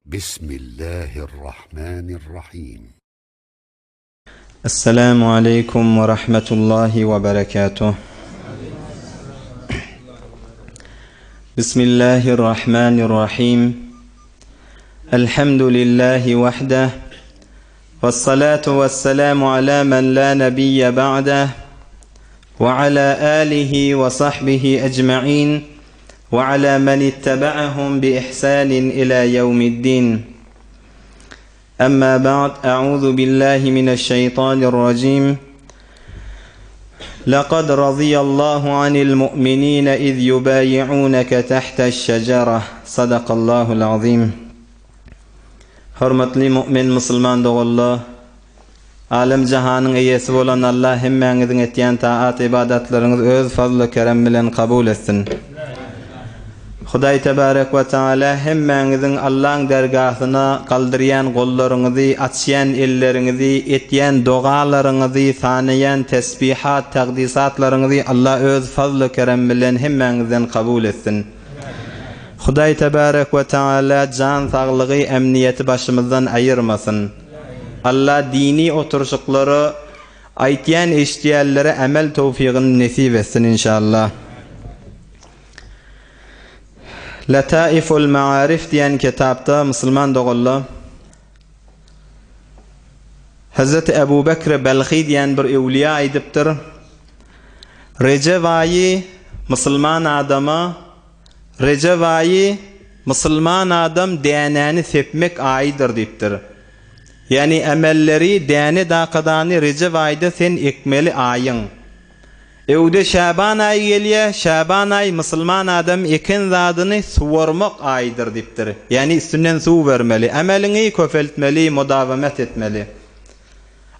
Bismillahirrahmanirrahim. Esselamu aleýkum we rahmetullahi we berekatuh. Bismillahirrahmanirrahim. Elhamdülillahi wahdah. Vessalatu vesselamu ala men la nebiyye ba'dah. Ve ala alihi ve sahbihi ecma'in. Ve ala men ittaba'ahum bi ihsanin ila yevmiddin. Emma ba'd, Eûzu billahi mineşşeytanirracim. Lekad radiyallahu anil mu'minine iz yubayi'uneke tahteş-şecere. Sadakallahul azim. Hormatly mu'min musulman doganlar, alem jahanyň eýesi bolan Allah hemmäňiziň etýän taat ybadatlaryňyzy öz fazly kerem bilen kabul etsin. Hudaý tebarek we taala hemmäňiziň Allaň dergahyna galdyrýan gollaryňyzy, açýan elleriňizi, etýän dogalaryňyzy, sanaýan tesbihat, takdysatlaryňyzy Alla öz fazly kerem bilen hemmäňizden kabul etsin. Hudaý tebarek we taala jan saglygy, emniýeti başymyzdan aýyrmasyn. Alla dini oturşyklara aýtýan eşidýänlere emel towfygyny nesip etsin inşallah. Lataiful Maarif diýen kitapda musulman doganlar Hazreti Ebu Bekr Belhi diýen bir öwliýa aýdypdyr. Rejep aýy musulman adama Rejep aýy musulman adam dänäni sepmek aýydyr diýipdir. Ýagny emelleri däne dakadany Rejep aýda sen ekmeli aýyň. Öwde Şäban aýy gelýär, Şäban aýy musulman adam eken zadyny suwarmak aýydyr diýipdir. Ýagny üstünden suw bermeli, emeliňi köpeltmeli, mudawamet etmeli.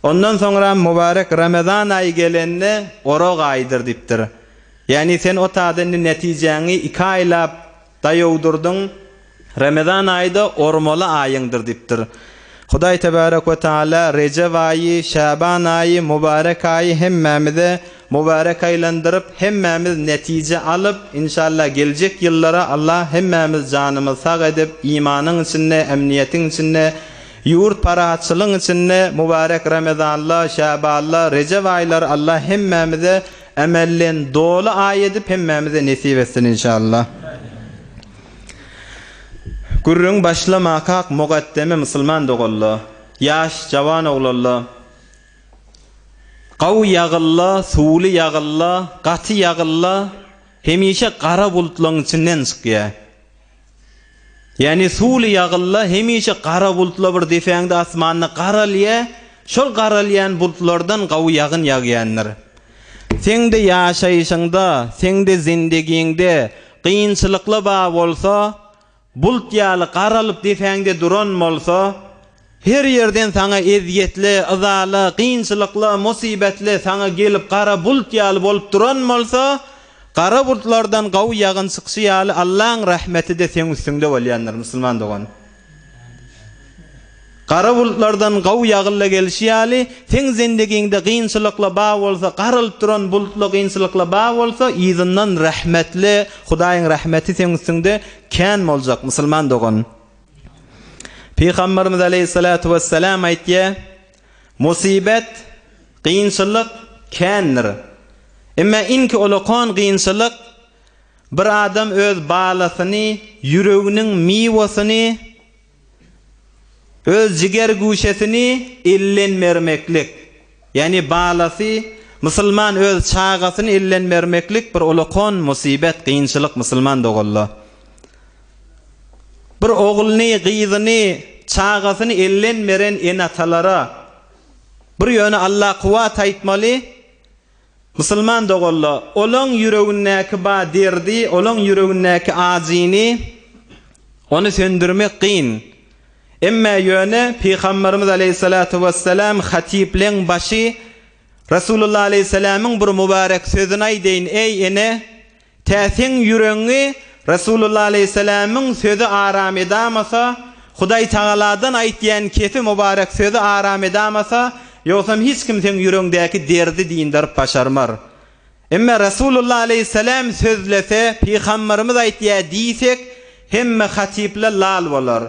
Ondan soňram mübarek Ramazan aýy gelende orak aýydyr diýipdir. Ýagny sen o tada indi netijäňi iki aýlap Daýaw durduň, Remezan aýy-da ormaly aýyňdyr diýipdir. Hudaý tebarek we taala Rejep aýy, Şaban aýy, mübarek aýy hemmämize mübarek aýlandyryp, hemmämiz netije alyp, inşallah geljek ýyllara Allah hemmämiz janymyz sag edip, imanyň içinde, emniýetiň içinde, ýurt parahatçylygyň içinde mübarek Remezanla, Şabanla, Rejep aýlary Allah hemmämize Emelden doly aý edip hemmämize nesip etsin inşallah. Gürrüň başlamakak mugaddeme musulman dogalla, ýaş jawan oglalla, gawy ýagylla, suwly ýagylla, gaty ýagylla hemişe gara bultlaň içinden çykýa. Ýagny suwly ýagylla hemişe gara bultla bir depäňde asmanda garalýa, şol garalýan bultlardan gawy ýagyn ýagýandyr. Seňde ýaşaýşyňda, seňde zindigiňde kynçylykly bar bolsa, bult ýaly garalyp depäňde duran bolsa, Her ýerden saňa ezýetli, yzaly, kynçylykly, musybetli saňa gelip gara bult ýaly bolup duran bolsa, gara bultlardan gawy ýagyn çykyşy ýaly Allaň rahmeti-de seň üstüňde bolýandyr, musulman dogan. Gara bultlardan gawy ýagylla gelşi ýaly, seň zendegiňde kynçylykly bar bolsa, garalyp duran bultly kynçylykly bar bolsa, yzyndan rahmetli, Hudaýyň rahmeti seň üstüňde kän boljak, musulman dogan. Pygamberimiz aleýhissalatu wessalam aýtýar, Musybet, kynçylyk kändir. Emma iňki ulakan kynçylyk bir adam öz balasyny, ýüreginiň miwasyny, öz jiger güşesini elden bermeklik. Ýagny balasy, musulman öz çagasyny elden bermeklik bir ulakan musybet, kynçylyk musulman doganlar. Bir ogluny, gyzyny, çagasyny elden beren ene-atalara bir ýöne Alla kuwwat aýtmaly, musulman doganlar, olaň ýüregindäki ba derdi, olaň ýüregindäki ajyny, ony söndürmek kyn. Emme ýöne Pygamberimiz aleýhissalatu wessalam hatypleň başy Resulullah aleýhissalamyň bir mübarek sözüni aýdaýyn, Eý ene, Tä seň ýüregiňi Resulullah aleýhissalamyň sözi aram edamasa, Hudaý Tagaladan aýtýan kefi mübarek sözi aram edamasa, ýogsam hiç kim seň ýüregiňdäki derdi dyndaryp başarmar. Emme Resulullah aleýhissalam sözlese, Pygamberimiz aýtýar diýsek, hemme hatyplar lal bolar.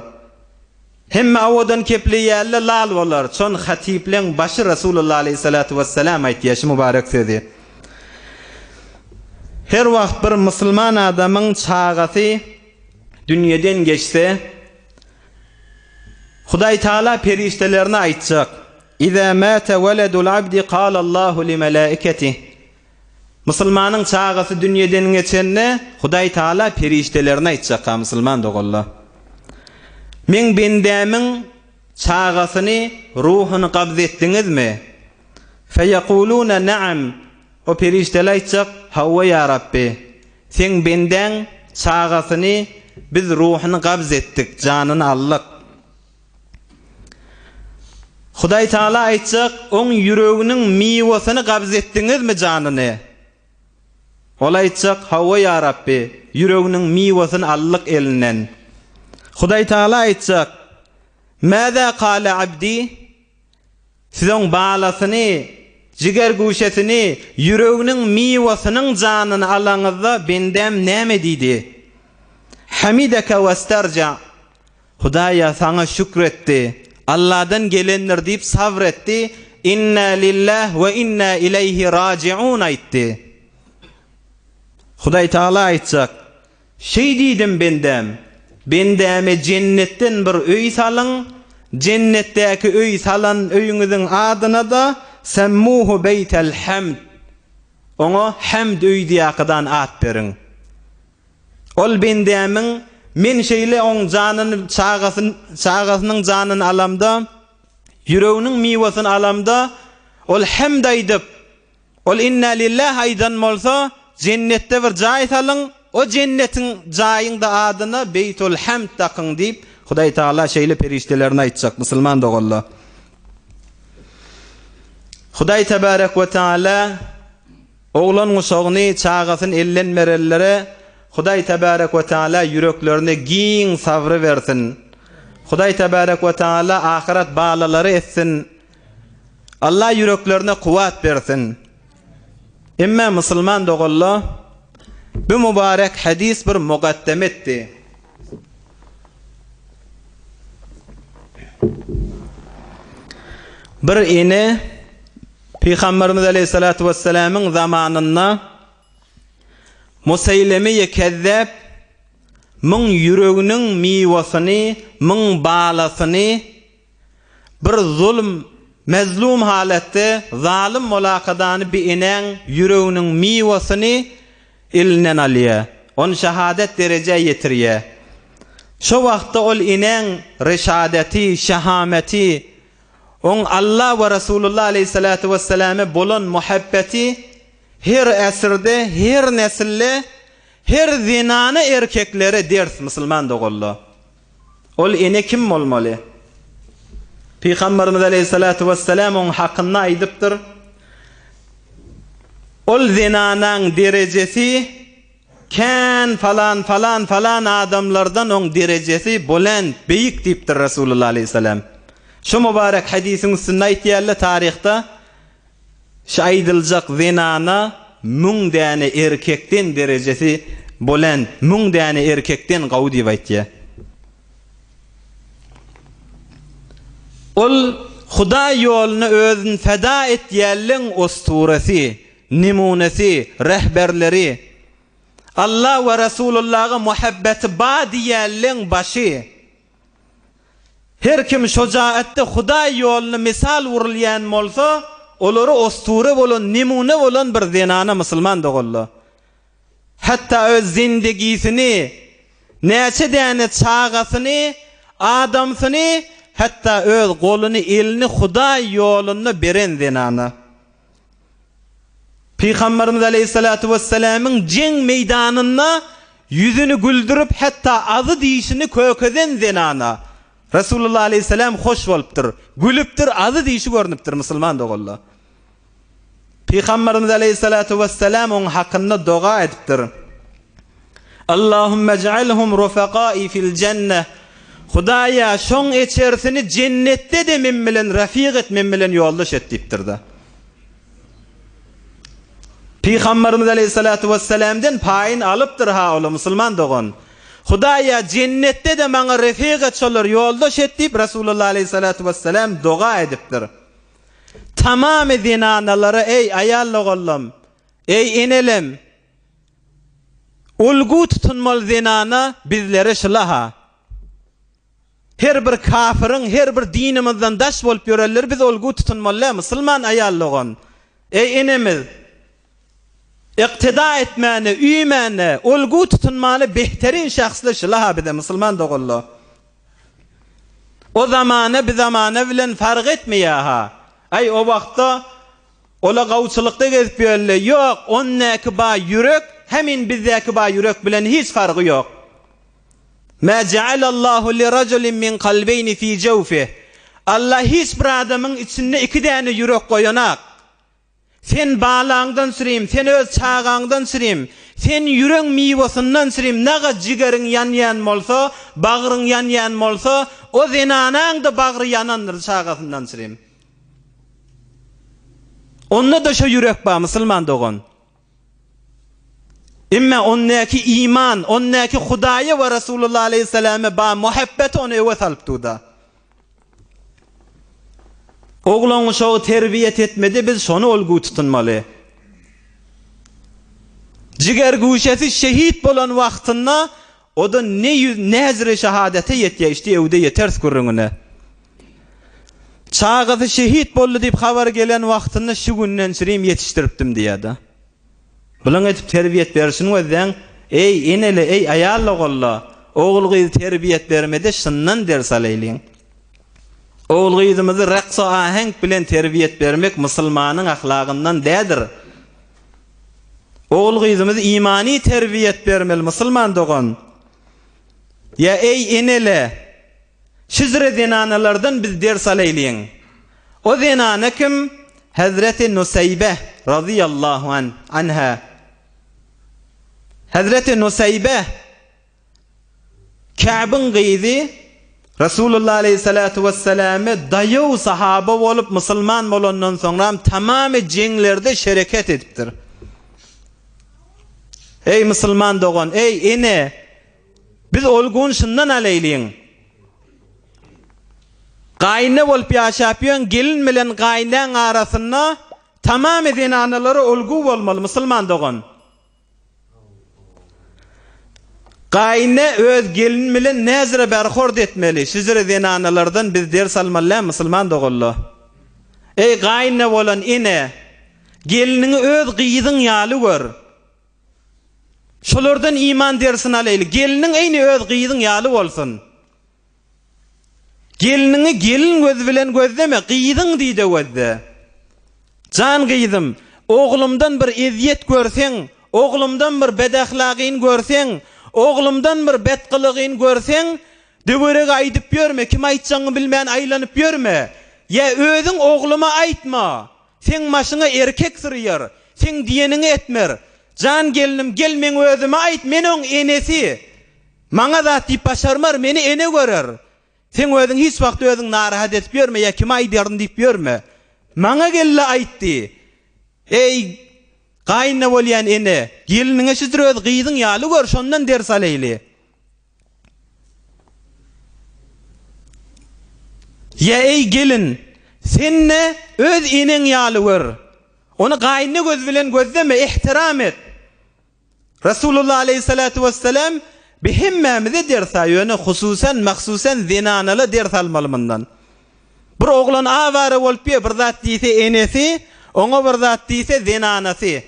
Hemme owadan kepleýärler lal bolar. Şon hatypleň başy Resulullah aleýhissalatu wessalam aýtýar şu mübarek sözi. Her wagt bir musulman adamyň çagasy dünýeden geçse, Hudaý Taala perişdelerine aýtjak, Iza mata weledul abdi kalallahu li melaiketih. Musulmanyň çagasy dünýeden geçende, Hudaý Taala perişdelerine aýtjak-ha, musulman doganlar. Meň bendämiň çagasyny, ruhuny gabz etdiňizmi? Feýekulune naam. O perişdeler aýtjak, Hawa ýa Rabbi, seň bendäň çagasyny biz ruhuny gabz etdik, janyny aldyk. Hudaý Taala aýtjak, Oň ýüreginiň miwesini gabz etdiňizmi janyny? Ol aýtjak, Hawa ýa Rabbi, ýüreginiň miwesini aldyk elinden. Hudaý Taala aýtjak, Mäzä kale abdi? Siz oň balasyny, jiger güşesini, ýüreginiň miwesiniň janyny alaňyzda bendäm näme diýdi? Hamideke westerja. Hudaýa saňa şükür etdi. Alladan gelendir diýip sabr etdi. Inna lillah we inna ileýhi rajiun aýtdy. Hudaý Tagala aýtjak, Şeý diýdim bendäm, bendäme jennetden bir öý salyň, jennetdäki öý salan öýüňiziň adyna-da Semmuhu beýtel hamd, oňa Hamd öýi diýakydan at beriň. Ol bendämiň, men şeýle oň janyny, çagasyny, çagasynyň janyny alamda, ýüreginiň miwesini alamda, ol hemd aýdyp, ol Inna lillah aýdan bolsa, jennetde bir jaý salyň, o jennetiň jaýyň-da adyna Beýtul Hamd dakyň diýip, Hudaý Tagala şeýle perişdelerine aýtjak, musulman doganlar. Hudaý Tebarek we Taala Oglan guşagyny, çagasyny elden berenlere Hudaý Tebärek we Teala ýüreklerine giň sabry bersin. Hudaý Tebärek we Teala ahyret balalary etsin. Allah ýüreklerine kuwwat bersin. Emme musulman doganlar, bu mübarek hadys bir mugaddemetdi. Bir ene Pygamberimiz aleýhissalatu wessalamyň zamanynda Museýleme-i Kezzäp muň ýüreginiň miwesyny, muň balasyny bir zulm, mezlum halatda zalym molakadany bi enäň ýüreginiň miwesyny elinden alýar. Ony şahadat derejä ýetirýär. Şo wagtda ol enäň reşadeti, şehameti, Oň Alla we Resulullah aleýhissalatu wesselame bolan muhabbeti her äsirde, her nesilde, her zenana erkeklere ders musulman doganlar. Ol ene kim bolmaly? Pygamberimiz aleýhissalatu wesselam oň hakynda aýdypdyr. Ol zenanaň derejesi Kän falan falan falan adamlardan oň derejesi bolent, beýik diýipdir Resulullah aleýhissalam. Şu mübarek hadisiň üstünde aýtýarlar taryhda şu aýdyljak zenana müň däne erkekden derejesi bolent, müň däne erkekden gawy diýip aýtýar. Ol Hudaý ýoluna özüni feda etýänleň osturasy. Nimunesi, rehberleri, Alla we Resulullaga muhabbeti ba diýýänleň başy. Her kim şojaatda Hudaý ýoluna mysal urulýan bolsa, olary osture bolan, nimune bolan bir zenana musulman doganlar. Hatda öz zindigisini, näçe däne çagasyny, adamsyny, hatda öz goluny, elini Hudaý ýolunda beren zenana. Pygamberimiz aleýhissalatu wessalamyň jeň meýdanynda ýüzüni güldürip, hatda azy dişini kökezen zenana Resulullah aleýhissalam hoş bolupdyr. Gülüpdir, azy dişi görnüpdir musulman doganlar. Pygamberimiz aleýhissalatu wessalam oň hakynda doga edipdir. Allahümme ij'alhum rufaqai fil jenneh. Hudaýa, şoň eçersini jennetde-de men bilen refik et, men bilen ýoldaş et diýipdir-de. Pygamberimiz aleýhissalatu wessalamdan paýyn alypdyr ha ola musulman dogan. Hudaýa jennetde-de maňa refik et şolar ýoldaş et diýip Resulullah aleýhissalatu wessalam doga edipdir. Tamamy zenanalara eý aýal doganlam, eý enelem ulgu tutunmaly zenana bizlere şyla-ha. Her bir kafyryň her bir dinimizden daş bolup ýörenleri biz olgu tutunmaly däl musulman aýal dogan. Eý enemiz! Iktida etmäne, üýmäne, olgu tutunmany behterin şahsly şylaha bize musulman doganlar. O zamana bi zamana bilen fark etmeýäha. Aý o wagtda ola gawçylykda gezip ýörle. Ýok, ondäki ba ýürek hemin bizdäki ba ýürek bilen hiç fargy ýok. Mä jealallahu li rajulin min kalbeýni fi jewfih. Allah hiç bir adamyň içinde iki däne ýürek goýanak. Sen balaňdan sürim, sen öz çagaňdan sürim, sen ýüreň miwasyndan sürim, naga jigeriň ýanýan bolsa, bagryň ýanýan bolsa, o zenanaň-da bagry ýanandyr çagasyndan sürim. Onda-da şo ýürek bar, musulman dogan. Emme ondäki iman, ondäki Hudaýa we Resulullah aleýhissalame ba muhabbeti ony öwe salyp durda. Oglan uşagy terbiýet etmede biz şony olgu tutunmaly. Jiger güşesi şehit bolan wagtynda o-da ne ýüz näzire şehadete ýetýär, işte öwde ýeteris gürrüňine. Çagasy şehit boldy diýip habar gelen wagtynda şu günden çirim ýetişdiripdim diýýär-de. Bulaň edip terbiýet berşini gözläň, eý, enele, eý, aýal-ogulla, ogul-gyz terbiýet bermede şundan ders alaýlyň. Ogul-gyzymyzy raks-u-aheňk bilen terbiýet bermek musulmanyň ahlagyndan dädir. Ogul-gyzymyzy imany terbiýet bermeli, musulman dogan. Ýa eý, enele! Şizre zenanalardan biz ders alaýlyň. O zenana kim? Hezreti Nuseýbe razyýallahu an, anha. Hezreti Nuseýbe Käbiň gyzy Resulullah aleýhissalatu wesselame daýaw sahaba bolup musulman bolandan soňram tamamy jeňlerde şereket edipdir. Eý musulman dogan, eý ene, Biz ol gun şundan aleýliň. Gaýynne bolup ýaşap ýöň gelin bilen gaýynäň arasynda tamamy zenanalara olgu bolmaly musulman dogan. Gaýynne öz gelin bilen näzire berhord etmeli şizire zenanalardan biz ders almaly däl musulman doganlar. Eý gaýynne bolan ene geliniňi öz gyzyň ýaly gör. Şolardan iman dersini alaýly. Gelniň eýni öz gyzyň ýaly bolsun. Gelniňi gelin gözi bilen gözleme, gyzyň diý-de gözle. Jan gyzym, oglumdan bir ezýet görseň, oglumdan bir bedahlagyny görseň, oglumdan bir bet gylygyny görseň, döwerege aýdyp ýörme, kime aýtjagyňy bilmän aýlanyp ýörme. Ýa özüň ogluma aýtma. Seň maşyňa erkek syrýar, seň diýeniňi etmer. Jan gelnim, gel meň özüme aýt, men oň enesi. Maňa zat diýip başarmar, meni ene görer. Seň özüň hiç wagt özüňi narahat edip ýörme ýa kime aýdaryn diýip ýörme. Maňa gel-de aýt diý. Eý, gaýynene bolýan ene, gelniňe şüdür öz gyzyň ýaly gör, şondan ders alaýly. Ýa eý gelin, sen-de öz eneň ýaly gör. Ony gaýyny göz bilen gözleme, ehtiram et. Resulullah aleýhissalatu wessalam bi hemmämize ders-a, ýöne hususan, mahsusan zenanala ders almaly mundan. Bir oglan awara bolup ýör, bir zat diýse enesi, oňa bir zat diýse zenanasy.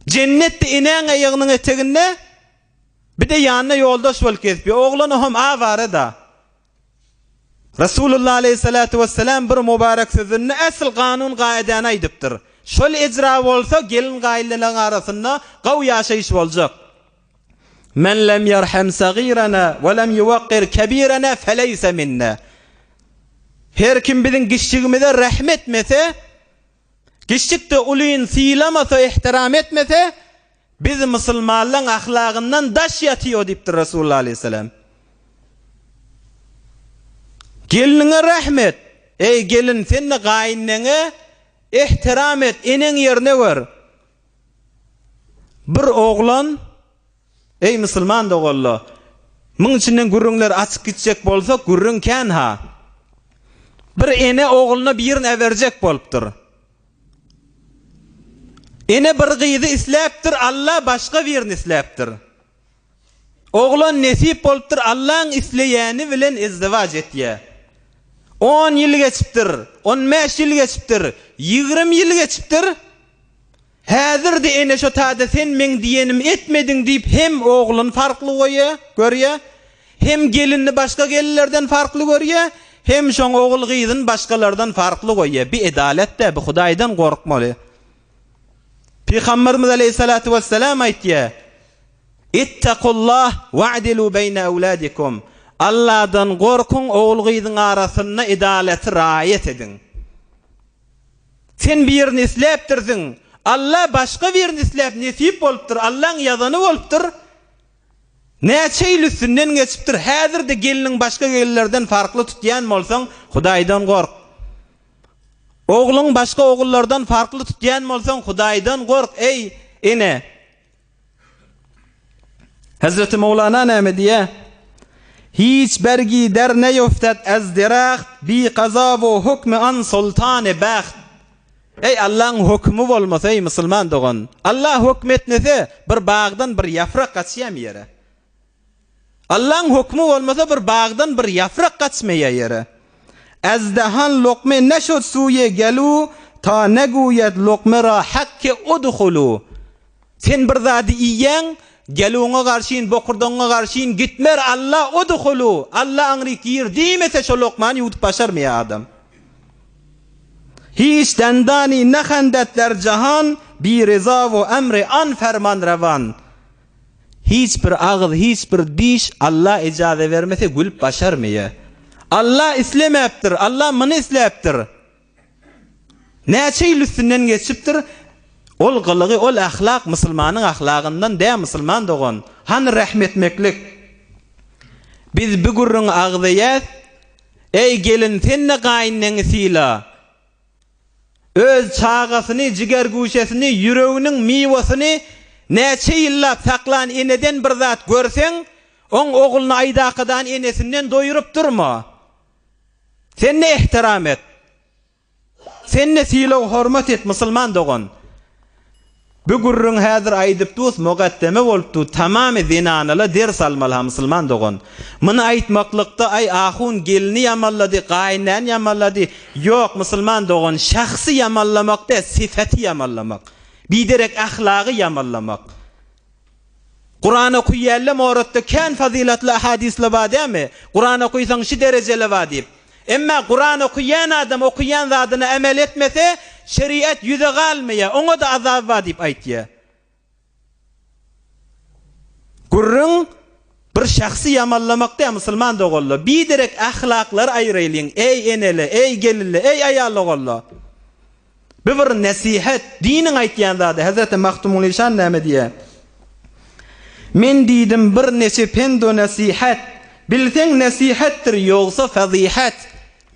Jennetde enäň aýagynyň eteginde, bir-de ýanyna ýoldaş bolup gezip ýör. Oglan oham awara-da. Resulullah aleýhissalatu wessalam bir mubarek sözünde äsl kanun-gaýdany aýdypdyr. Şol ejra bolsa gelin-gaýynlaryň arasynda gowy ýaşaýyş boljak. Men lem ýerhem sagirana we lem ýuwakkir kebirana feleýse minna. Her kim biziň kiçjigimize rähm etmese, Kiçjik-de ulyny sylamasa, ehtiram etmese, biz musulmanlaň ahlagyndan daş ýatýo diýipdir Resulullah aleýhissalam. Gelniňe rähm et. Eý, gelin, sen-de gaýyneňe ehtiram et, eneň ýerine gör. Bir oglan. Eý musulman doganlar! Muň içinden gürrüňleri açyp gitjek bolsak, gürrüň kän-ha. Bir ene ogluna birini äberjek bolupdyr. Ene bir gyzy isläpdir, Alla başga birini isläpdir. Oglan nesip bolupdyr, Allaň isleýäni bilen izdiwaç etýär. On ýyl geçipdir, on bäş ýyl geçipdir, 20 ýyl geçipdir. Häzir-de ene şo tada sen meň diýenimi etmediň diýip hem ogluny farkly goýýar, görýär, hem gelinini başga gelinlerden farkly görýär, hem şoň ogul-gyzyny başgalardan farkly goýýar. Bi edalat däl, bi Hudaýdan gorkmaly. Pygamberimiz aleýhissalatu wessalam aýtýar, Ittakullah wa'dilu beýne ewladikum. Allahdan gorkuň, ogul-gyzyň arasynda edalaty raýat ediň. Sen birini isläpdirsiň, Alla başga birini isläp nesip bolupdyr, Allaň ýazany bolupdyr. Näçe ýyl üstünden geçipdir, häzir-de gelniň başga gelinlerden farkly tutýan bolsaň, Hudaýdan gork. Ogluň başga ogullardan farkly tutýan bolsaň, Hudaýdan gork, eý, ene. Hezreti Mowlana näme diýýär? Hiç bergi der neýuftet ez deraht, bi kaza wo hukmi an sultany baht. Eý Allaň hökümi bolmasa eý musulman dogan, Allah höküm etmese bir bagdan bir ýaprak gaçýamy ýere? Allaň hökümi bolmasa bir bagdan bir ýaprak gaçmaýa ýere. Ez dahan lokme neşod suýe gelu, ta neguýed lokme ra hakke udhulu. Sen bir zady iýýäň, geluňa garşyn, bokurdagyňa garşyn gitmer Alla udhulu, Alla aňryk gir diýmese şo lokmany ýuwdup başarmaýar adam. Hiç dendani nehendet der jahan, bi reza wo emri an ferman rewan. Hiç bir agyz, hiç bir diş Alla ejaza bermese gülüp başarmaýar. Alla islemäpdir, Alla muny isläpdir. Näçe ýyl üstünden geçipdir, ol gylygy, ol ahlak musulmanyň ahlagyndan däl musulman dogan. Hany rähm etmeklik? Biz bu gürrüňi agzaýas, Eý gelin sen-de gaýyneňi syla. Öz çagasyny, jigergüşesini, ýüreginiň miwesini näçe ýyllap saklan eneden bir zat görseň, oň ogluny aýdakadan enesinden doýuryp durma. Sen-de ehtiram et. Sen-de sylag-hormat et, musulman dogan. Bu gürrüň häzir aýdyp dus, mugaddeme bolup du, tamamy zenanala ders almaly ha musulman dogan. Muny aýtmaklykda aý ahun gelni ýamallady, gaýynäni ýamallady, ýok musulman dogan şahsy ýamallamak däl sypaty ýamallamak. Biderek ahlagy ýamallamak. Kuran okuýýanla moratda kän fazylatly ahadysla bar dämi? Kuran okuýsaň şi derejele bar diýip. Emma Kuran okuýan adam okuýan zadyna emel etmese, şeriat ýüze galmaýar, oňa-da azap bar diýip aýtýar. Gürrüň bir şahsy ýamanlamak däl musulman doganlar. Biderek ahlaklary aýyraýlyň, eý enele, eý gelinle, eý aýal doganlar. Bu bir nesihat, diniň aýtýan zady. Hezreti Magtymguly şan näme diýýär? Men diýdim bir neçe pend-u nesihat, Bilseň nesihatdyr, ýogsa fazyhat.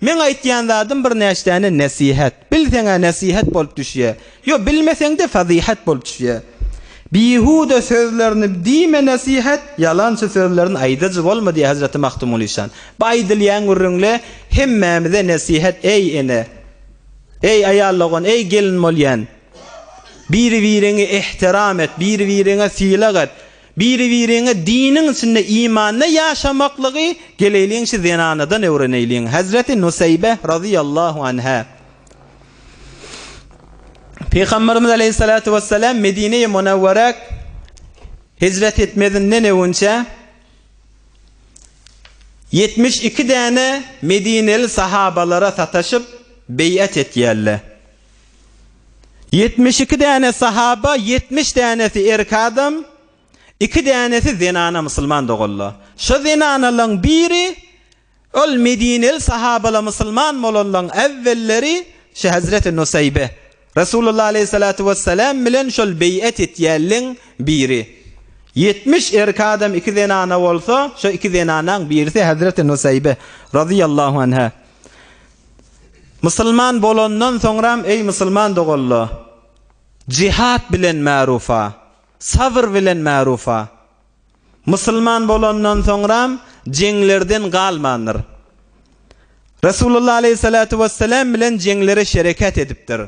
Meň aýtýan zadym bir näçdäne nesihat. Bilseň-ä nesihat bolup düşýär. Ýo, bilmeseň-de fazyhat bolup düşýär. Bihuda sözlerini diýme nesihat, ýalançy sözlerini aýdyjy bolma diýýär Hezreti Magtymguly şan. Bu aýdylýan gürrüňle hemmämize nesihat, eý ene! Eý aýal dogan, eý gelin bolýan! Biri-biriňi ehtiram et, biri-biriňe sylag et, biri-biriňe diniň içinde imanda ýaşamaklygy geleýliň şi zenanadan öwreneýliň. Hezreti Nuseýbe razyýallahu anha. Pygamberimiz aleýhissalatu wessalam Medine-i Munawwara hijret etmezinden öwünçä 72 däne medineli sahabalara sataşyp, beýat etýärler. 72 däne sahaba, 70 dänesi erkek adam, 2 dänesi zenana musulman doganlar. Şo zenanalaryň biri Ol medineli sahabala musulman bolanlaň äwwelleri şu Hezreti Nuseýbe, Resulullah aleýhissalatu wessalam bilen şol beý'et etýänleň biri. 70 erkek adam iki zenana bolsa, şo iki zenanaň birisi Hezreti Nuseýbe razyýallahu anha. Musulman bolandan soňram eý musulman doganlar, jihat bilen märufa, sabyr bilen märufa. Musulman bolandan soňram jeňlerden galmandyr. Resulullah aleýhissalatu wessalam bilen jeňlere şereket edipdir.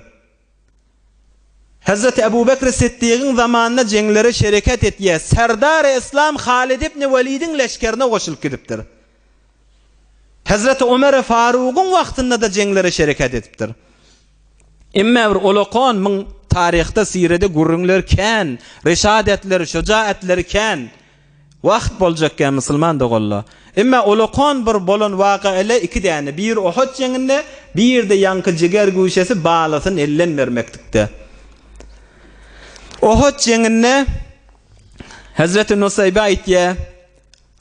Hezreti Ebu Bekr Siddigiň zamanynda jeňlere şereket etýär. Serdary Yslam Halid ibn Welidiň leşgerine goşulyp gidipdir. Hezreti Omeri Farugyň wagtynda-da jeňlere şereket edipdir. Emme bir olakan myň taryhda sirede gürrüňler kän, reşadetleri, şejaetleri kän. Wagt boljakkä musulman doganlar. Emme olakan bir bolan waka ele iki däne, biri Ohod jeňinde, birde ýaňky jiger güşesi balasyn elden bermeklikde. Ohod jeňinde Hezreti Nusaýba aýtýar,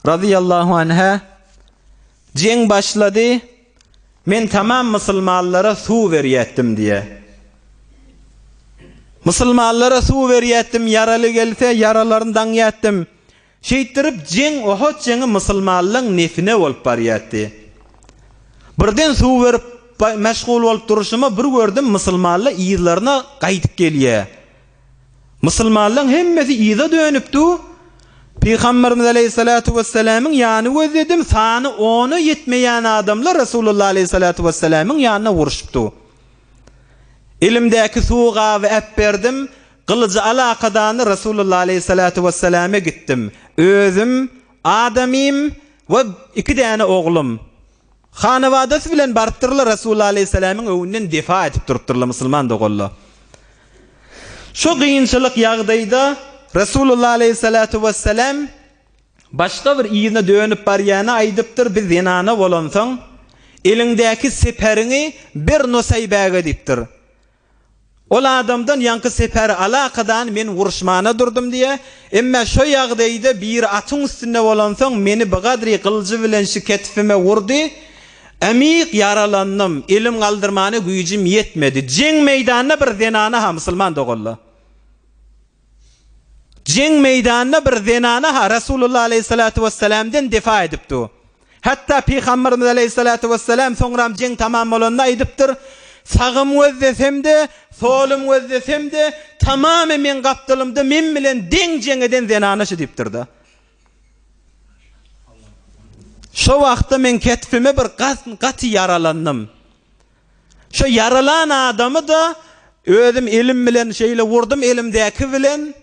razyýallahu anha, Jeň başlady, men tamam musulmanlara suw berýätdim diýýär. Musulmanlara suw berýätdim, ýaraly gelse, ýaralaryny daňýatdym. Şeýtdirip, jeň, Ohod jeňi musulmanlaň nefine bolup barýatdy. Birden suw berip meşgul bolup durşuma bir gördüm, musulmanlar yzlaryna gaýdyp gelýär. Musulmanlaň hemmesi yza dönüpdi. Pygamberimiz aleýhissalatu wessalamyň ýany gözledim, sany ona ýetmeýän adamlar Resulullah aleýhissalatu wessalamyň ýanyna uruşypdy. Elimdäki suw gaby äpberdim, gylyjy alakadany Resulullah aleýhissalatu wessalama gitdim. Özüm, adamym we iki däne oglum. Hanabadasy bilen barypdyrlar Resulullah aleýhissalamyň öňünden defa edip durupdyrlar musulman doganlar. Şo gynçylyk ýagdaýda Resulullah aleýhissalatu wessalam başga bir yzyna dönüp barýana aýdypdyr, bir zenana bolansoň, eliňdäki seperiňi ber Nusaýbäge diýipdir. Ol adamdan ýaňky seperi alakadan men uruşmana durdum diýýär. Emmä şo ýagdaýda biri atyň üstünde bolansoň meni bigadry gylyjy bilen şu ketifime urdy. Ämik ýaralandym. Elim galdyrmana güýjüm ýetmedi. Jeň meýdanynda bir zenana-ha musulman doganlar. Jeň meýdanynda bir zenana-ha Resulullah aleýhissalatu wessalamden defa edipdi. Hatda Pygamberimiz aleýhissalatu wessalam soňram jeň tamam bolanda aýdypdyr, Sagym gözlesem-de, solum gözlesem-de, tamamy meň gapdalymda men bilen deň jeň eden zenana şu diýipdir-de. Şo wagtda meň ketfime bir gaty ýaralandym. Şo ýaralan adamy-da özüm elim bilen şeýle wurdum, elimdäki bilen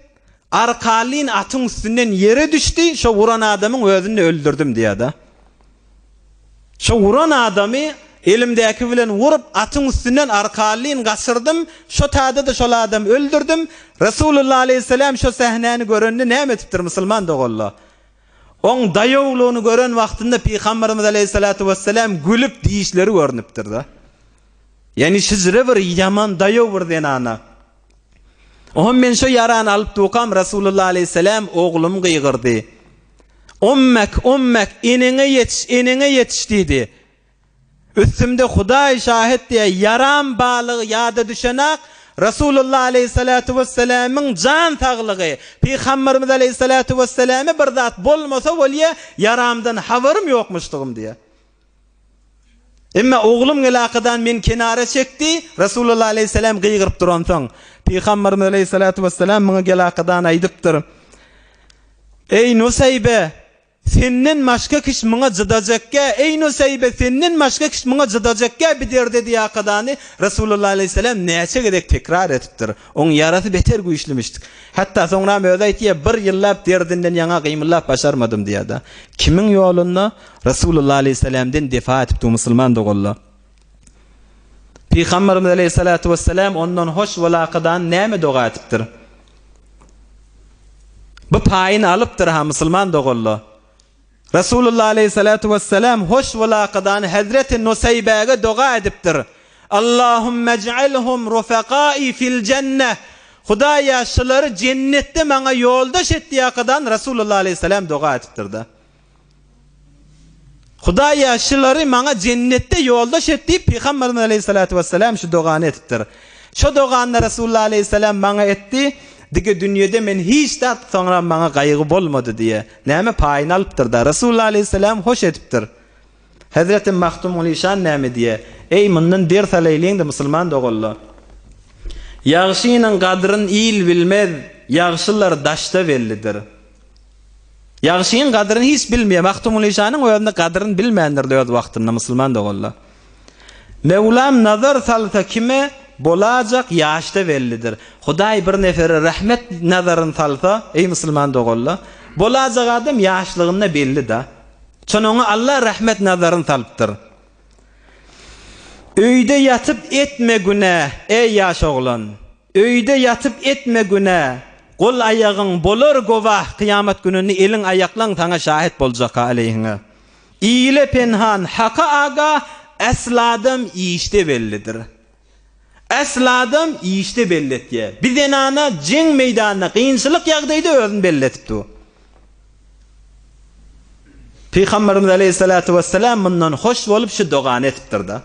arkalyn atyň üstünden ýere düşdi, şo wuran adamyň özüni-de öldürdim diýýär-de. Şo wuran adamy elimdäki bilen wurup, atyň üstünden arkalyn gaçyrdym, şo tada-da şol adamy öldürdim. Resulullah aleýhissalam şo sähnäni görende näme etipdir musulman doganlar? Oň daýawlygyny gören wagtynda Pygamberimiz aleýhissalatu wessalam gülüp dişleri görnüpdir-de. Ýagny şijre bir ýaman daýaw bir zenana. Oňam men şo ýarany alyp dukam Resulullah aleýhissalam oglum gygyrdy. Ummek, ummek, eneňe ýetiş, eneňe ýetiş diýdi. Üstümde Hudaý şahyt diýýär, ýaram balygy ýada düşenak, Resulullah aleýhissalatu wessalamyň jan saglygy, Pygamberimiz aleýhissalatu wessalama bir zat bolmasa bolýa, ýaramdan habarym ýokmuşdygym diýýär. Emma oglum gelakadan meni kenara çekdi, Resulullah aleýhissalam gygyryp duransoň, Pygamberimiz aleýhissalatu wessalam muňa gelakadan aýdypdyr, Eý Nuseýbe! Senden başga kiş muňa jydajakgä, eý Nuseýbe, senden başga kiş muňa jydajakgä bi derde diýakadany Resulullah aleýhissalam näçe gezek tekrar edipdir. Oň ýarasy beter güýçlümişdik. Hatda soňram özi aýtýar, bir ýyllap derdinden ýaňa gymyldap başarmadym diýýär-de. Kimiň ýolunda? Resulullah aleýhissalamden defa edipdi musulman doganlar. Pygamberimiz aleýhissalatu wessalam ondan hoş bolakadany näme doga edipdir? Bu paýyny alypdyr ha musulman doganlar. Resulullah aleýhissalatu wessalam hoş bolakadany Hezreti Nuseýbäge doga edipdir. Allahumma ij'alhum rufaqai fil jenneh. Hudaýa şulary jennetde maňa ýoldaş et diýakadan Resulullah aleýhissalam doga edipdir-de. Hudaýa şulary maňa jennetde ýoldaş et diýip Pygamberimiz aleýhissalatu wessalam şu dogany edipdir. Şo dogany Resulullah aleýhissalam maňa etdi, dige dünýede men hiç zat soňra maňa gaýgy bolmady diýe. Näme paýyny alypdyr-da. Resulullah aleýhissalam hoş edipdir. Hezreti Magtymguly şan näme diýe? Eý mundan ders alaýlyň-da musulman doganlar. Ýagşynyň gadryn il bilmez, ýagşylar daşda bellidir. Ýagşyň gadyryny hiç bilmeýär. Magtymguly şanyň özüni gadyryny bilmändir-de öz wagtynda musulman doganlar. Möwlam nazar salsa kime, bolajak ýaşda bellidir. Hudaý bir nefere rehmet nazaryny salsa, eý musulman doganlar, bolajak adam ýaşlygynda belli-da. Şon oňa Allah rehmet nazaryny salypdyr. Öýde ýatyp etme günä, eý ýaş oglan. Öýde ýatyp etme günä, gol aýagyň bolar gowah kyýamat gününde eliň aýaklaň saňa şahet boljaka aleýhiňe. Ile penhan haka agah äsl adam işde bellidir. Äsl adam işde belli etýär. Bir zenana jeň meýdanynda kynçylyk ýagdaýda özüni belli etip dur. Pygamberimiz aleýhissalatu wessalam mundan hoş bolup şu dogany etipdir-de.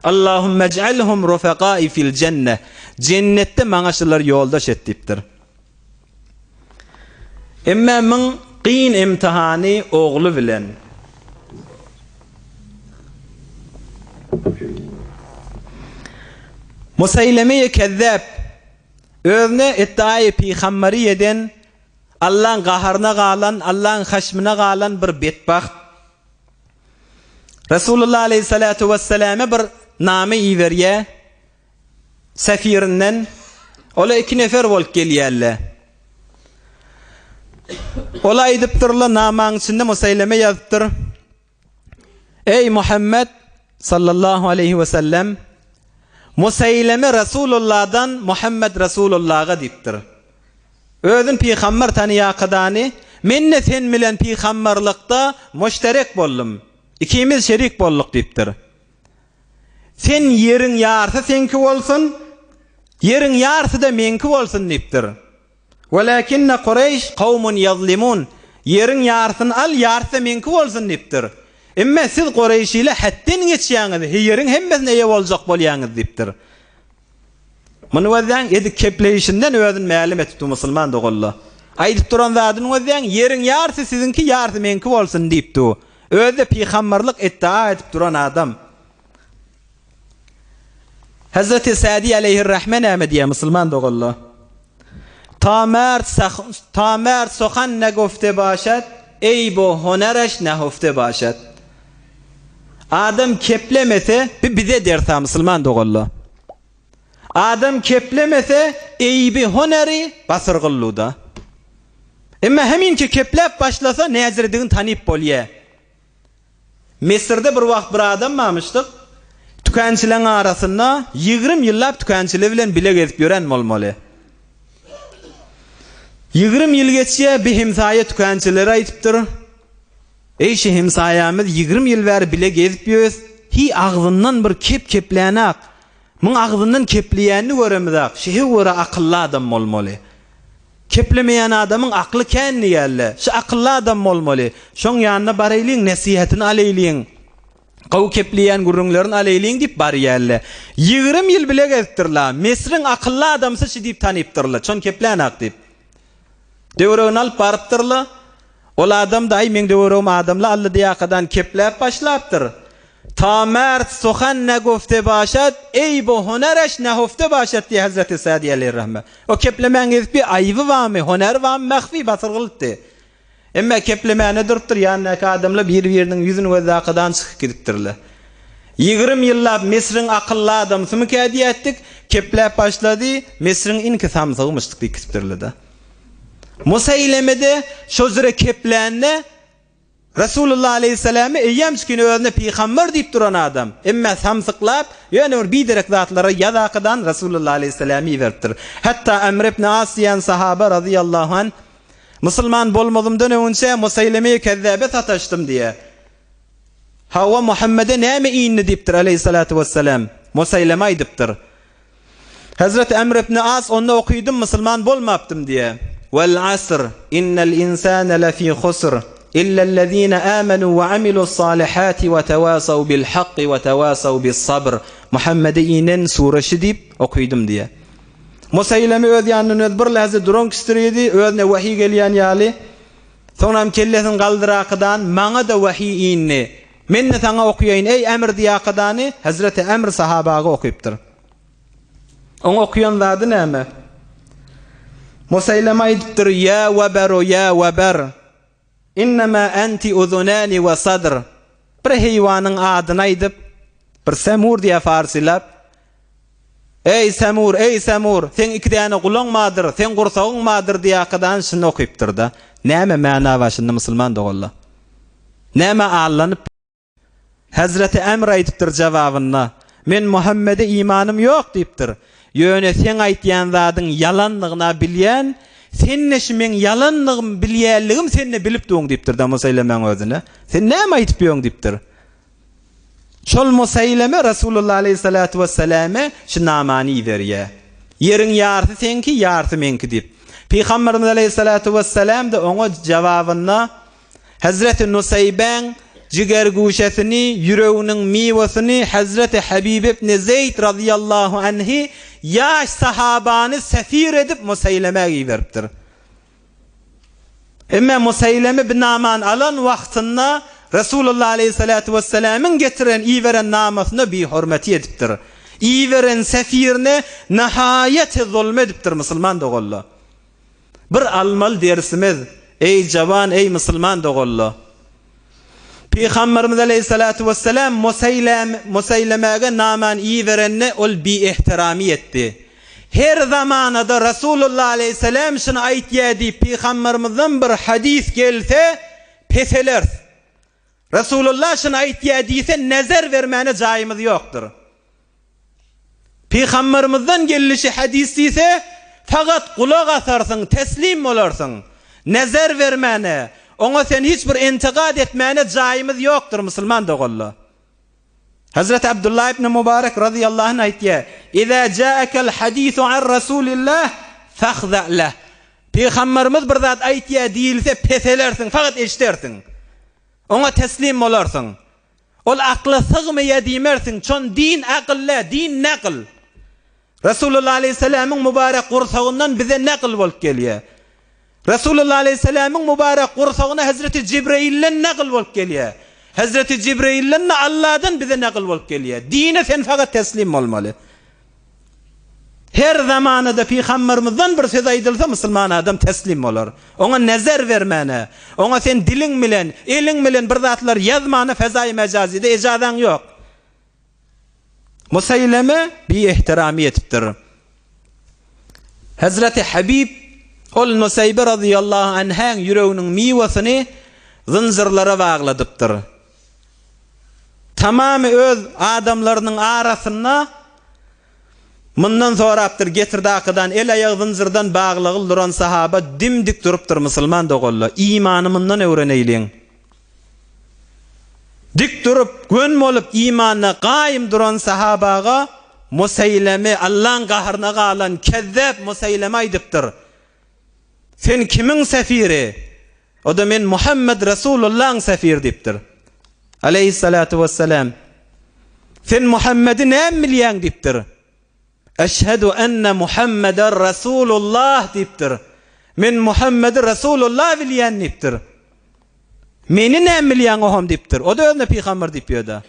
Allahumma ij'alhum rufaqai fil jenne. Jennetde maňa şulary ýoldaş et diýipdir. Emme myň gyn imtihany ogly bilen. Museýleme-i Kezzäp özüne iddiaýy pygamberi eden, Allaň gaharyna galan, Allaň haşmyna galan bir betbagt. Resulullah aleýhissalatu wesselame bir name iberýär. Sefirinden ola iki nefer bolup gelýärler. Ol aýdypdyrlar, namaň içinde Museýleme ýazypdyr. Eý Muhammet sallallahu aleýhi we sellem, Museýleme Resulullahdan Muhammet Resulullaha diýipdir. Özün pygamber tanyýakadany, men-de sen bilen pygamberlikde muşterek boldum. Ikimiz şerik bolduk diýipdir. Sen ýeriň ýarsy seňki bolsun, ýeriň ýarsy-da meňki bolsun diýipdir. Welakinne Kureýş kawmun ýazlimun, Ýeriň ýarsyny al, ýarsy-da meňki bolsun diýipdir. Emme siz Kureýşile hetden geçýäňiz, ýeriň hemmesine eýe boljak bolýaňyz diýipdir. Muny gözläň, edip kepleýşinden özüni mälim etipdi musulman doganlar. Aýdyp duran zadyny gözläň, ýeriň ýarsy siziňki, ýarsy meňki bolsun diýipdi. Özi-de pygamberlik iddia edip duran adam. Hezreti Sadi aleýhirrahme näme diýýär musulman doganlar? Ta merd ta merd suhan negufte başat, eýb u hunereş nehufte başat. Adam keplemese, bi bize ders-a musulman doganlar. Adam keplemese, eýbi huneri basyrgylluda. Emma heminki kepläp başlasa, näzirdigini tanyp bolýa. Müsürde bir wagt bir adam barmyşdyk. Tükänçileň arasynda 20 ýyllap tükänçiler bilen bile gezip ýören bolmaly. 20 ýyl geçýär, bir hemsaýa tükänçilere aýdypdyr. Eý şu hemsaýamyz 20 ýyl bäri bile gezip ýös, hi agzyndan bir kep keplänak. Muň agzyndan kepleýänini göremizak, şehe görä akylly adam bolmaly. Keplemeýän adamyň akly kän diýýärler. Şu akylly adam bolmaly. Şoň ýanyna baraýlyň, nesihatini alaýlyň. Gowy kepleýän gürrüňlerini alaýlyň diýip barýarlar. 20 ýyl bile gezipdirler. Mesriň akylly adamsy şi diýip tanypdyrlar. Şony keplänak diýip. Döwregini alyp barypdyrlar. Ol adam-da, Aý, meň döweregim adamly aldy diýakadan kepläp başlapdyr. Ta merd suhan negufte başat, eýbu hunereş nehufte başat diýýär Hezreti Sadi aleýhirrahme. O keplemäň gezip bir aýby barmy, huneri barmy, mahfi basyrgylypdy. Emme keplemäne durupdyr, ýanyndaky adamlar bir-biriniň ýüzüni gözläkadan çykyp gidipdirler. 20 ýyllap Misriň akylly adamsymykä diýätdik, kepläp başlady, Misriň inki samsygymyşdyk diýip gidipdirler-de. Museýleme-de şo jüre keplände, Resulullah aleýhissalamy eýýäm çükin özüne pygamber diýip duran adam, emme samsyklap, ýöne bir biderek zatlara ýazakydan Resulullah aleýhissalamy iberipdir. Hatda Amr ibn As diýen sahaba razyýallahu anh, Musulman bolmazymdan öňünçä Museýleme-i Kezzäbe sataşdym diýýär. Hawa, Muhammede näme indi diýipdir aleýhissalatu wessalam. Museýleme aýdypdyr. Hezreti Amr ibn As onda okydym musulman bolmapdym diýýär. Wal asr innal insana lefî husr illellezîne âmenû we amilu's-sâlihâti we tewasaw bil hakki we tewasaw bis sabr. Muhammede inen sure şi diýip okydym diýýär. Museýleme öz ýanyndan öz bir lähze duran kişdiridi, özüne wehiý gelýän ýaly. Soňram kellesini galdyrakydan maňa-da wehiý indi. Men-de saňa okaýaýyn, eý Ämr diýakadany Hezreti Ämr sahabaga okypdyr. Oň okaýan zady näme? Museýleme aýdypdyr, Ýa Weberu, ýa Weber! Innema enti uzunani we sadr. Bir heýwanyň adyny aýdyp, bir semur diýýär farsylap. Eý, semur, eý, semur, seň iki däne gulaň bardyr, seň gursagyň bardyr diýýärkadan şuny okypdyr-da. Näme mana bar şunda musulman doganlar? Nämä allanyp? Hezreti Emr aýdypdyr jawabynda, Men Muhammede imanym ýok diýipdir. Ýöne seň aýtýan zadyň ýalandygyna bilýän, sen-de şu meň ýalandygymy bilýänligim sen-de bilip duň diýipdir-de Museýlemäň özüne. Sen näme aýdyp ýöň diýipdir. Şol Museýleme Resulullah aleýhissalatu wessaläme şu namany iberýär. Ýeriň ýarsy seňki, ýarsy meňki diýip. Pygamberimiz aleýhissalatu wessaläm-de oňa jawabynda Hezreti Nuseýbäň jigergüşesini, ýüreginiň miwesini Hezreti Habib ibn Zeýd razyýallahu anhi ýaş sahabany sefir edip Museýlemä iberipdir. Emma Museýleme bu namany alan wagtynda Resulullah aleýhissalatu wessalamyň getiren, iberen namasyna bihormeti edipdir. Iberen sefirine nahaýat zulum edipdir musulman doganlar. Bir almaly dersimiz, eý jawan, eý musulman doganlar! Pygamberimiz aleýhissalatu wessalam Museýlemäge namany iberende ol biehterami etdi. Her zamanada Rasulullah aleýhissalam şuny aýtýar diýip pygamberimizden bir hadys gelse peseleris. Rasulullah şuny aýtýar diýse nezer bermäne jaýymyz ýokdur. Pygamberymyzdan gelnişi hadys diýse, fakat gulak asarsyň, teslim bolarsyň. Nezer bermäne, oňa sen hiç bir intikat etmäne jaýymyz ýokdur musulman doganlar. Hazreti Abdullah ibn Mubarek razyýallahu anh aýtýar, Iza ja'akel hadisu an Rasulillah fahza leh. Pygamberimiz bir zat aýtýar diýilse peselersiň, fakat eşidersiň. Oňa teslim bolarsyň. Ol akla sygmaýar diýmersiň, çon din akyl dä, din nakyl. Resulullah aleýhissalamyň mübarek gursagyndan bize nakyl bolup gelýär. Resulullah aleýhissalamyň mübarek gursagyna Hezreti Jibreýilden nakyl bolup gelýär. Hezreti Jibreýilden-de Allahdan bize nakyl bolup gelýär. Dine sen fakat teslim bolmaly. Her zamanada pygambermizden bir söz aýdylsa musulman adam teslim bolar. Oňa nezer bermäne, oňa sen diliň bilen, eliň bilen bir zatlar ýazmana fezaýy mejazyda ejazaň ýok. Museýleme biehterami etipdir. Hezreti Habib ol Nuseýbe razyýallahu anhäň ýüreginiň miwesini zynjyrlara bagladypdyr. Tamamy öz adamlarynyň arasynda mundan sorapdyr, Getirdakydan el-aýagy zynjyrdan baglagyl duran sahaba dim-dik durupdyr, Musulman doganlar, imany mundan öwreneýliň. Dik durup, gön bolup imanda gaýym duran sahabaga Museýleme, Allaň gaharyna galan kezzap Museýleme aýdypdyr, Sen kimiň sefiri? O-da men Muhammed Resulullahyň sefiri diýipdir. Aleýhissalatu wessalam. Sen Muhammedi näme bilýäň diýipdir. Eşhedü enne Muhammeden Resulullah diýipdir. Men Muhammedi Resulullah bilýän diýipdir. Meni näme bilýäň oham diýipdir. O-da özüne pygamber diýip ýördi.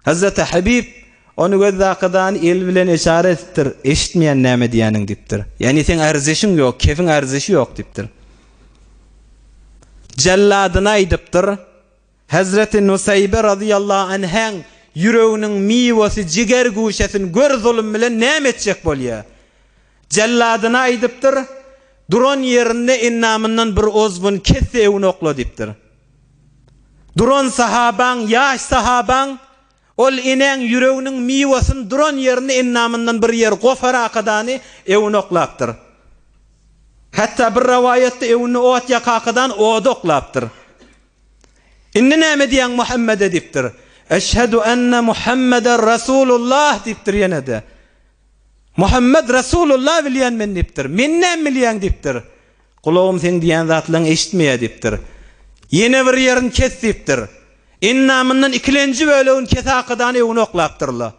Hezreti Habib ony gözdakydany el bilen eşara edipdir, Eşitmeýän näme diýýäniň diýipdir. Ýagny seň ärzeşiň ýok, kefiň ärzeşi ýok diýipdir. Jelladyna aýdypdyr, Hezreti Nuseýbe razyýallahu anhäň ýüreginiň miwesi jiger güşesini gör zulum bilen näme etjek bolýar. Jelladyna aýdypdyr, Duran ýerinde endamyndan bir ozbun kes-de öwüni okla diýipdir. Duran sahabaň, ýaş sahabaň, ol enäň ýüreginiň miwesini duran ýerinde endamyndan bir ýer gopar akadany öwüne oklapdyr. Hatda bir rowaýatda öwünde ot ýakakadany oda oklapdyr. Indi näme diýýäň Muhammede diýipdir. Eşhedü enne Muhammeden Resulullah diýipdir ýene-de. Muhammed Resulullah bilýän men diýipdir. Meni näme bilýäň diýipdir. Gulagym seň diýýän zatlaryňy eşitmeýär diýipdir. Ýene bir ýerini kes diýipdir. Endamyndan ikilenji bölegini kesakadany öwüne oklapdyrlar.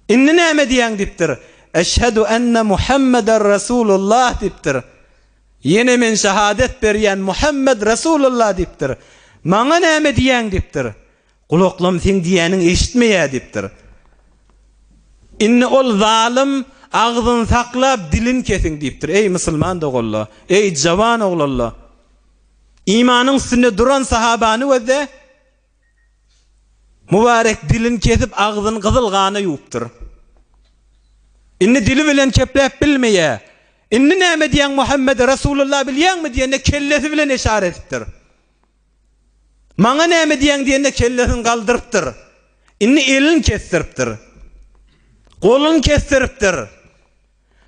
Indi näme diýýäň diýipdir. Eşhedü enne Muhammeden Resulullah diýipdir. Ýene men şahadet berýän Muhammed Resulullah diýipdir. Maňa näme diýýäň diýipdir. Gulaklam seň diýýäniňi eşitmeýär diýipdir. Indi ol zalym agzyny saklap dilini kesiň diýipdir. Eý musulman doganlar, eý jawan oglanlar! Imanyň üstünde duran sahabany gözle, mübarek dilini kesip agzyny gyzyl gana ýuwupdyr. Indi dili bilen kepläp bilmeýär. Indi näme diýýäň Muhammede Resulullah bilýäňmi diýende kellesi bilen eşara edipdir. Maňa näme diýýäň diýende kellesini galdyrypdyr. Indi elini kesdiripdir. Goluny kesdiripdir.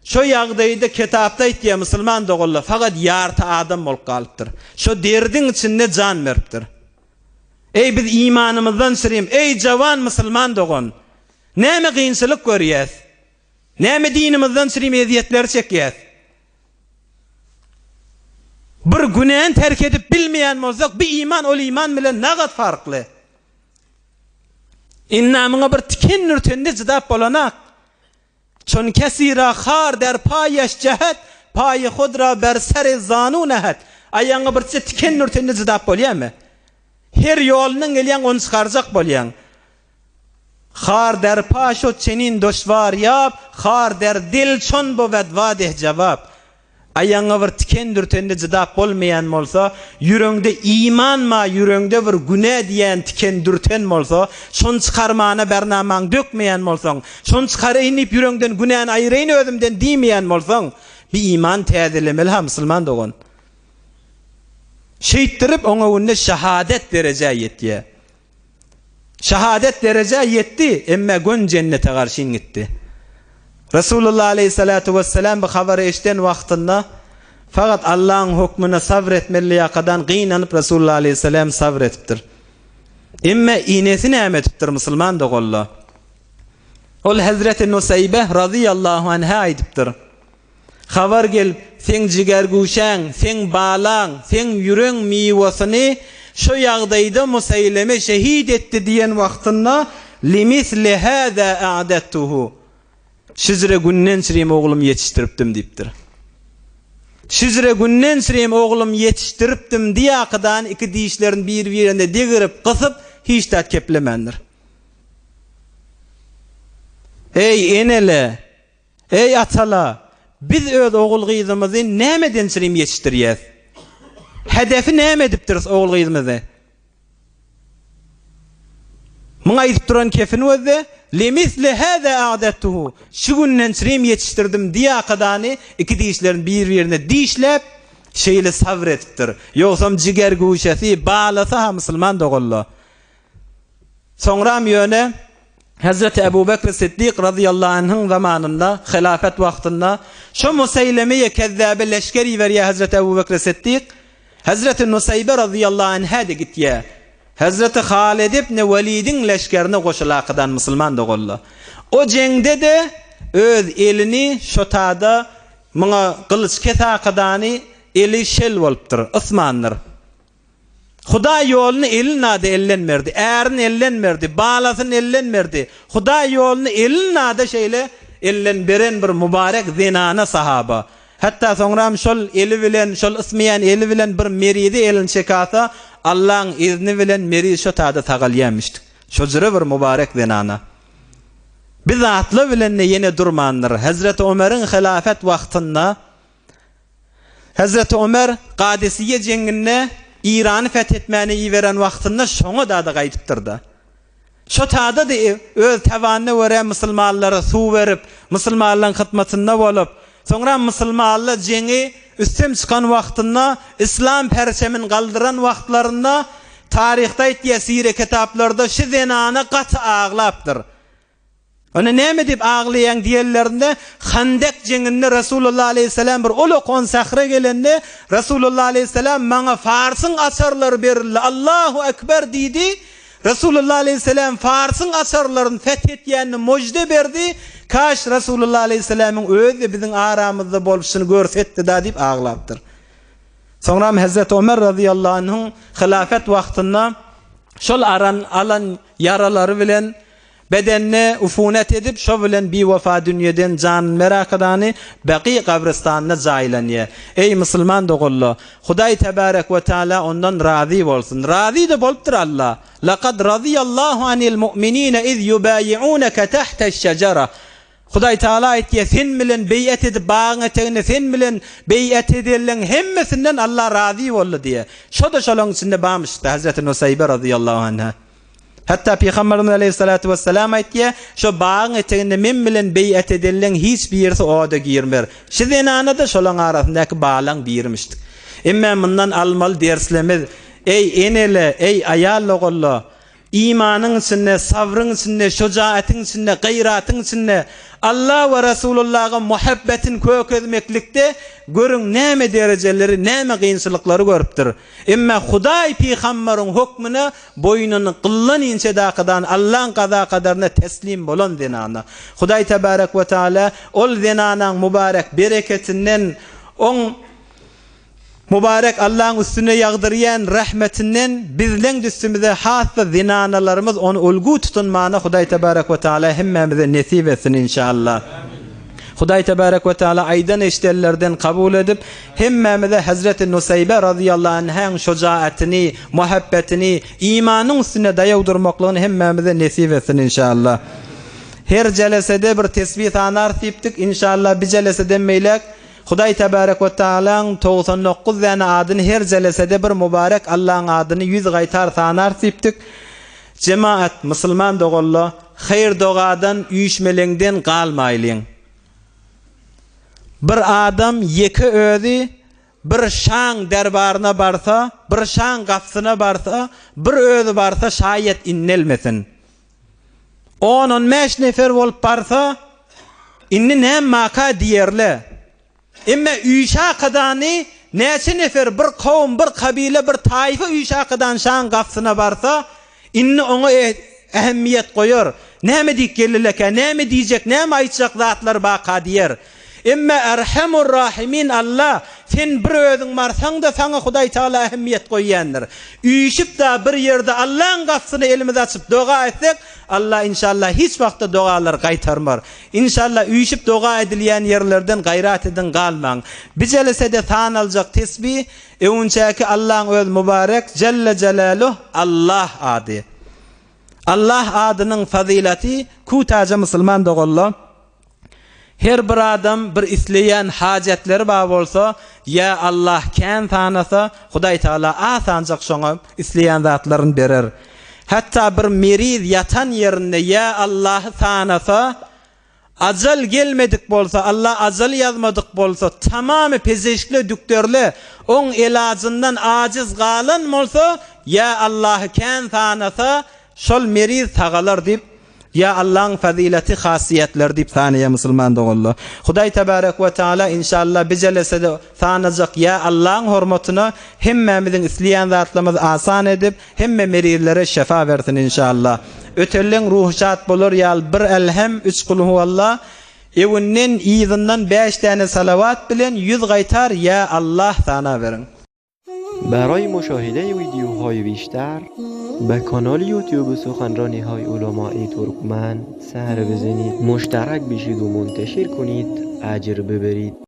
Şo ýagdaýda kitapda aýtýar musulman doganlar fakat ýarty adam bolup galypdyr. Şo derdiň içinde jan beripdir. Eý biz imanymyzdan çyrim eý jawan musulman dogan. Näme kynçylyk görýäs? Näme dinimizden çyrim ezýetleri çekýäs? Bir günäni terk edip bilmeýän bolsak, bi iman ol iman bilen nagat farkly. Endamyňa bir tiken dürtende jydap bolanak. Çün kesi ra har der paýeş jehet, paýy hud ra ber seri zanu nehet. Aýagyňa birçe tiken dürtende jydap bolýamy? Her ýolundan gelýäň ony çykarjak bolýaň. Har der pa şod çenin doşwar ýap, har der dil çon bowed wadeh jawap. Aýagyňa bir tiken dürtende jydap bolmaýan bolsa, ýüreňde iman bar, ýüreňde bir günä diýen tiken dürten bolsa, şony çykarmana bernamaňy dökmeýän bolsaň, şony çykaraýyn diýip ýüreňden günäni aýyraýyn özümden diýmeýän bolsaň, bir iman täzelemeli-ha musulman dogan. Şeýtdirip oňa günde şahadet derejä ýetýär. Şahadet derejä ýetdi, emme gön jennete garşyn gitdi. Resulullah aleýhissalatu wessalam bu habary eşiden wagtynda, fakat Allahyň hökmüne sabr etmeli ýakadan gynanyp Resulullah aleýhissalam sabr edipdir. Emme inesi näme edipdir musulman doganlar? Ol Hezreti Nuseýbe razyýallahu anha aýdypdyr. Habar gelip, seň jigergüşäň, seň balaň, seň ýüreň miwasyny şo ýagdaýda Museýleme şehit etdi diýen wagtynda, Limisli hâzâ a'dadtuhu, Şijre günden çirim oglum ýetişdiripdim diýipdir. Şijre günden çirim oglum ýetişdiripdim diýakydan iki dişlerini bir-birine degirip, gysyp, hiç zat keplemändir. Eý, enele! Eý, atala! Biz öz ogul-gyzymyzy nämeden çirim ýetişdirýäs? Hedefi näme edipdiris ogul-gyzymyzy? Muň aýdyp duran kefini gözle, Lemisli hâzâ a'dadtuhu, Şu günden çirim ýetişdirdim diýakadany iki dişlerini bir-birine dişläp, şeýle sabyr edipdir. Ýogsam jigergüşesi, balasy-ha musulman doganla. Soňram ýöne Hezreti Ebu Bekr Siddik razyýallahu anhyň zamanynda, hylafet wagtynda şo Museýlemeýe Kezzäbe leşger iberýär Hezreti Ebu Bekr Siddik. Hezreti Nuseýbe razyýallahu anhä-de gitýär. Hezreti Halid ibn Welidiň leşgerine goşulakadan musulman doganlar. O jeňde-de öz elini şo tada muňa gylyç kesakadany eli şel bolupdyr, ysmandyr. Hudaý ýoluny elin-ada elden berdi, ärini elden berdi, balasyny elden berdi. Hudaý ýoluny elin-ada şeýle elden beren bir mübarek zenana sahaba. Hatda soňram şol eli bilen, şol ysmaýan eli bilen bir merizi elini çekasa, Allaň izni bilen meriz şo tada sagalýamişdik. Şo jüre bir mübarek zenana. Bi zatlar bilen-de ýene durmandyr. Hezreti Omeriň hylafet wagtynda Hezreti Ömer Kadisiýe jeňinde Irany feth etmäne iberen wagtynda şoňa-da-da gaýdypdyr-da. Şo tada-da öz tabanyna görä musulmanlara suw berip, musulmanlaryň hyzmatynda bolup, soňra musulmanlar jeňi üstem çykan wagtynda yslam perçemini galdyran wagtlarynda taryhda aýtýar, sire kitaplarda şu zenana gaty aglapdyr. Onda näme diýip aglaýaň diýenlerinde, Handek jeňinde Resulullah aleýhissalam bir ulak on sähra gelende, Resulullah aleýhissalam maňa Farsyň açarlary berildi, Allahu ekber diýdi, Resulullah aleýhissalam Farsyň açarlaryny feth etýänini mojde berdi, kaş Resulullah aleýhissalamyň özi-de biziň aramyzda bolup şuny görsetdi-da diýip aglapdyr. Soňram Hezreti Omer razyýallahu anhuň hylafet wagtynda şol aran alan ýaralary bilen Bedenine ufunet edip, şo bilen biwefa dünýeden janyny merakadany Baki gabrystanynda jaýlanýar. Eý, musulman doganlar! Hudaý tebärek we teala ondan razy bolsun. Razy-da bolupdyr Alla. Lekad razyýallahu anil mu'minine iz ýubaýi'uneke tahteş-şejere. Hudaý Tagala aýtýar, Sen bilen beýat edip bagyň eteginde sen bilen beýat edenleň hemmesinden Allah razy boldy diýýär. Şo-da şolaň içinde barmyşdy Hezreti Nusaýbe razyýallahu anha. Hatda Pygamberimiz aleýhissalatu wessalam aýtýar, Şo bagyň eteginde men bilen beýat edenleň hiç birisi oda girmer. Şi zenana-da şolaň arasyndaky balaň birimişdik. Emme mundan almaly derslemiz, eý enele, eý aýal doganlar, Imanyň içinde, sabryň içinde, şojaetyň içinde, gaýratyň içinde, Alla we Resulullaga muhabbetin kökezmeklikde görüň näme derejeleri, näme kynçylyklary görüpdir. Emma Hudaý pygambaryň hökmüne boýnuny gyldan inçe dakydan Allaň kaza-kaderyna teslim bolan zenana. Hudaý tebarek we taala ol zenanaň mübarek bereketinden oň Mübarek Allaň üstüne ýagdyrýan rahmetinden bizleň üstümize has-da zenanalarymyz ony ulgu tutunmana Hudaý tebarek we taala hemmämize nesip etsin inşallah. Hudaý tebarek we taala aýdan eşdenlerden kabul edip hemmämize Hezreti Nuseýbe razyýallahu anhaň şojaatini, muhabbetini, imanyň üstünde daýaw durmaklygyny hemmämize nesip etsin inşallah. Her jelesede bir tesbih sanarys diýipdik inşallah bi jeleseden beýläk Hudaý Tebarek we Taalaň 99 däne adyny her jelesede bir mübarek Allaň adyny ýüz gaýtar sanarys diýipdik. Jemaat, musulman doganla, haýyr-dogadan, üýşmeleňden galmaýlyň. Bir adam ýeke özi bir şaň derbaryna barsa, bir şaň gapysyna barsa, bir özi barsa şaýat innelmesin. On-on bäş nefer bolup barsa, indi nämmaka diýerle. Emme üýşakadany näçe nefer bir kowum, bir kabile, bir taýfa üýşakadan şaň gapysyna barsa, indi oňa ähmiýet goýar. Näme diýip geldilekä, näme diýjek, näme aýtjak zatlary baka diýer. Emme Erhamur-Rahimin Alla, sen bir özüň barsaň-da saňa Hudaý Tagala ähmiýet goýýandyr. Üýşüp-da bir ýerde Allaň gapysyna elimizi açyp doga etsek, Alla inşallah hiç wagtda dogalary gaýtarmar. Inşallah üýşüp doga edilýän ýerlerden gaýrat ediň galmaň. Bi jelesede sanaljak tesbih, öwünçäki Allaň öz mübarek Jelle Jelaluh Allah ady. Allah adynyň fazylaty kutaja musulman doganlar. Her bir adam bir isleýän hajatleri bar bolsa, ýa Allah kän sanasa, Hudaý Tagala asanjak şoňa isleýän zatlaryny berer. Hatda bir meriz ýatan ýerinde ýa Allahy sanasa, ajal gelmedik bolsa, Allah ajal ýazmadyk bolsa, tamamy pezeşkle dükderle oň elajyndan ajiz galan bolsa, ýa Allahy kän sanasa, şol meriz sagalar diýip, Ýa Allaň fazileti hasiýetleri diýip sanaýar musulman doganlar. Hudaý tebarek we taala inşallah bi jelesede sanajak ýa Allaň hormatyna hemmämiziň isleýän zatlarymyzy asan edip hemme merizlere şefa bersin inşallah. Ötenleň ruhy şat bolar ýaly bir elhem üç kulhuwallah öňünden yzyndan bäş däne salawat bilen ýüz gaýtar ýa Allah sanaberiň. برای مشاهده ویدیوهای بیشتر به کانال یوتیوب سخنرانی های علمای ترکمن سر بزنید مشترک بشید و منتشر کنید اجر ببرید.